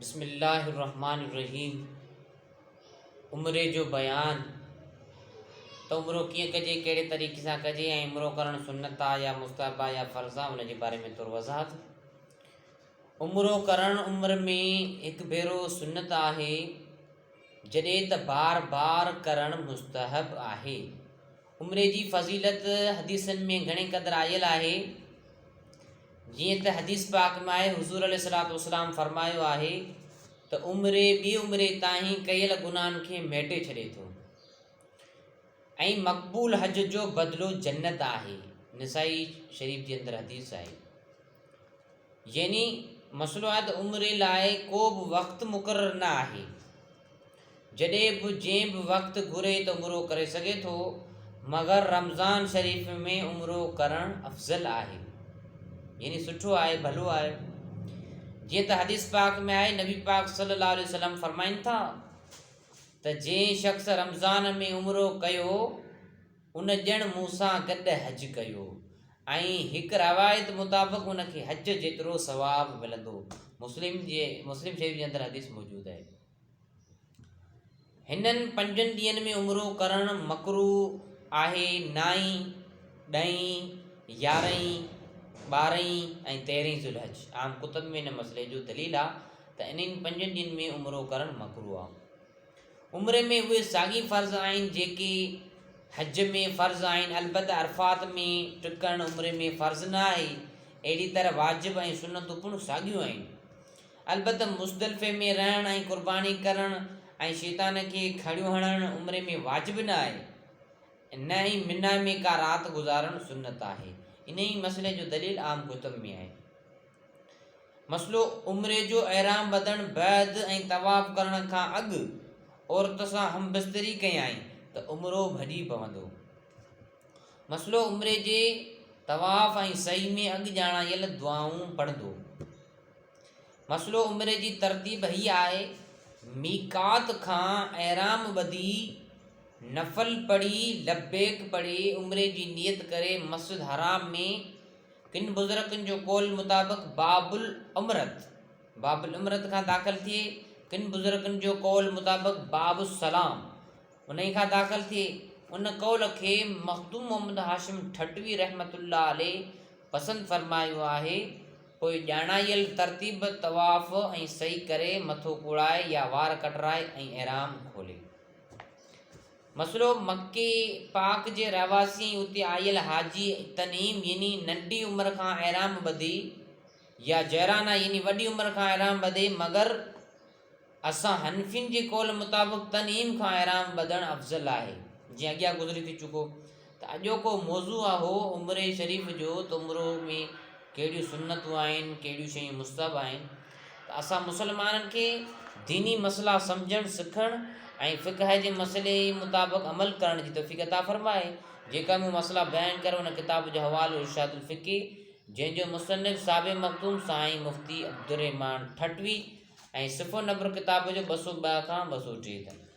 بسم الله الرحمٰن الرحيم عمري جو بيان ته عمرو ڪيئن ڪجي ڪهڙي طريقي سان ڪجي ۽ عمرو ڪرڻ سنت آ يا مستحب آ يا فرض آ ان جي باري ۾ ٿورو وضاحت. عمرو ڪرڻ عمر ۾ هڪ ڀيرو سنت آهي جڏهن ته بار بار ڪرڻ مستحب آهي. عمري جي فضيلت حديثن ۾ گهڻي قدر آيل آهي. جيئن ته حديث پاڪ ۾ آهي حضور عليه الصلوة والسلام فرمايو آهي ته عمري ٻي عمري تائين ڪيل گناهن کي ميٽي ڇڏي ٿو ۽ مقبول حج جو بدلو جنت آهي نسائي شريف جي اندر حديث آهي يعني مسئلو آهي ته عمري لاء ڪو به وقت مقرر نه آهي. جڏهن به جنهن به وقت گهري ته عمرو ڪري سگهي ٿو، مگر رمضان شريف ۾ عمرو ڪرڻ افضل آهي. يعني سٺو آهي، ڀلو آهي. جيئن ته حديث پاڪ ۾ آهي نبي پاڪ صلي الله عليه وسلم فرمائن ٿا ته جنهن شخص رمضان ۾ عمرو ڪيو ان ڄڻ مون سان گڏ حج ڪيو ۽ هڪ روايت مطابق ان کي حج جيترو ثواب ملندو. مسلم جي مسلم شريف جي اندر حديث موجود آهي. هنن پنجن ڏينهن ۾ عمرو ڪرڻ مڪروه آهي نائين، ڏهين، يارهين، ٻارهين ۽ تيرهين ذوالحج. عام ڪتب ۾ ان مسئلي جو دليل آهي ته انهن پنجن ڏينهن ۾ عمرو ڪرڻ مڪروه آهي. عمري ۾ اهي ساڳي فرض آهن جيڪي حج ۾ فرض آهن البته عرفات ۾ ٽڪڻ عمري ۾ فرض نه آهي اهڙي طرح واجب ۽ سنتون پڻ ساڳيون آهن البته مزدلفي ۾ رهڻ ۽ قرباني ڪرڻ ۽ شيطان کي کڙيون هڻڻ عمري ۾ واجب نه آهي نه ئي منيٰ ۾ ڪا رات گذارڻ سنت آهي انهي مسئلي جو دليل عام ڪتب ۾ آهي. مسئلو، عمري جو احرام ٻڌڻ بعد ۽ طواف ڪرڻ کان اڳ عورت سان همبستري ڪيائين ته عمرو ڀڄي پوندو. مسئلو، عمري جي طواف ۽ سعي ۾ اڳ ڄاڻايل دعائون پڙهندو. مسئلو، عمري جي ترتيب هيء آهي، ميقات کان احرام ٻڌي، نفل پڙهي، لبيڪ پڙهي، عمري جي نيت ڪري مسجد حرام ۾ ڪن بزرگن جو قول مطابق باب العمرت، باب العمرت کان داخل ٿئي، ڪن بزرگن جو قول مطابق باب السلام انهي کان داخل ٿئي. ان قول کي مخدوم محمد هاشم ٺٽوي رحمة الله عليه پسند فرمايو آهي. پوء ڄاڻايل ترتيب طواف ۽ سعي ڪري مٿو ڪوڙائي يا وار ڪٽرائي ۽ احرام کولي. مسئلو، مڪي پاڪ جي رهواسين ۽ اتي آيل حاجي تنعيم يعني ننڍي عمر کان احرام ٻڌي يا جعرانه يعني وڏي عمر کان احرام ٻڌي مگر اسان حنفين جي قول مطابق تنعيم کان احرام ٻڌڻ افضل آهي جيئن اڳيان گذري ٿي چڪو ته اڄوڪو موضوع آهو عمري شريف جو ته عمرو ۾ ڪهڙيون سنتون آهن، ڪهڙيون شيون مستحب آهن ته اسان مسلمانن کي ديني مسئلا سمجهڻ، سکڻ ۽ فقه جي مسئلي مطابق عمل ڪرڻ جي توفيق عطا فرمائي. جيڪا مون مسئلا بيان ڪري ان ڪتاب جو حوالو ارشاد الفقه جنهن جو مصنف صاحب مخدوم سائين مفتي عبدالرحمان ٺٽوي ۽ صفحو نمبر ڪتاب جو 202 کان 203 تائين.